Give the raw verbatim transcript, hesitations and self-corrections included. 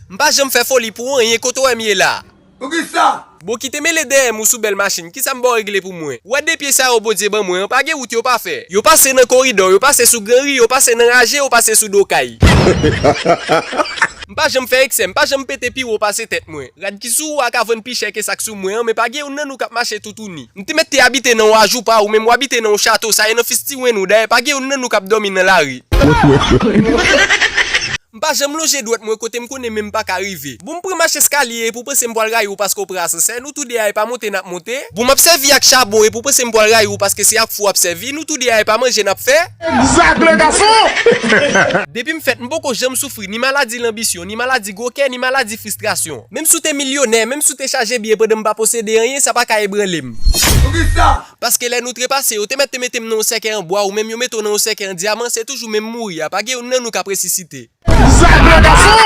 M pa janm fè foli pou anyen, kote w wè m ye la? Poukisa? Bon, kite mele dèyè m ou sou bèl machin, kisa m ba w regle pou mwen? Ou wè de pye sa yo Bondye ban mwen an, pa gen wout yo pa fè. Yo pase nan koridò, yo pase sou granri, yo pase nan raje, yo pase sou do kay. M pa janm fè eksè, m pa janm pete pi wo pase tèt mwen. Rad ki sou ou a ka vann pi chè ke sa k sou mwen an, men pa gen youn nan nou k ap mache toutouni. M te mèt te abite nan yon ajoupa, ou menm w abite nan yon chato, sa e nan fistiwen nou, dayè pa gen youn nan nou k ap dòmi nan lari. M pa janm lonje dwèt mwen kote m konnen men m pa ka rive. Bon, m pran mach eskalye epi w panse m pral rayi w paske w pran asansè, nou tou de a e pa monte n ap monte. Bon, m ap sèvi ak chabon epi w panse m pral rayi w paske se ak fou w ap sèvi, nou tou de a e pa manje n ap fè. Egzak, le gason! Depi m fèt, m poko janm soufri ni maladi lanbisyon, ni maladi gwo kè, ni maladi fristrasyon. Menm si w te milyonè, menm si w te chaje byen pandan m pa posede anyen, sa pa ka ebranle m. Poukisa? Paske lè nou trepase, yo te mèt te mete m nan yon sèkèy an bwa, ou menm yo mete w nan yon sèkèy an dyaman, se toujou menm mouri a, pa gen youn nan nou k ap resisite. Zak le gason!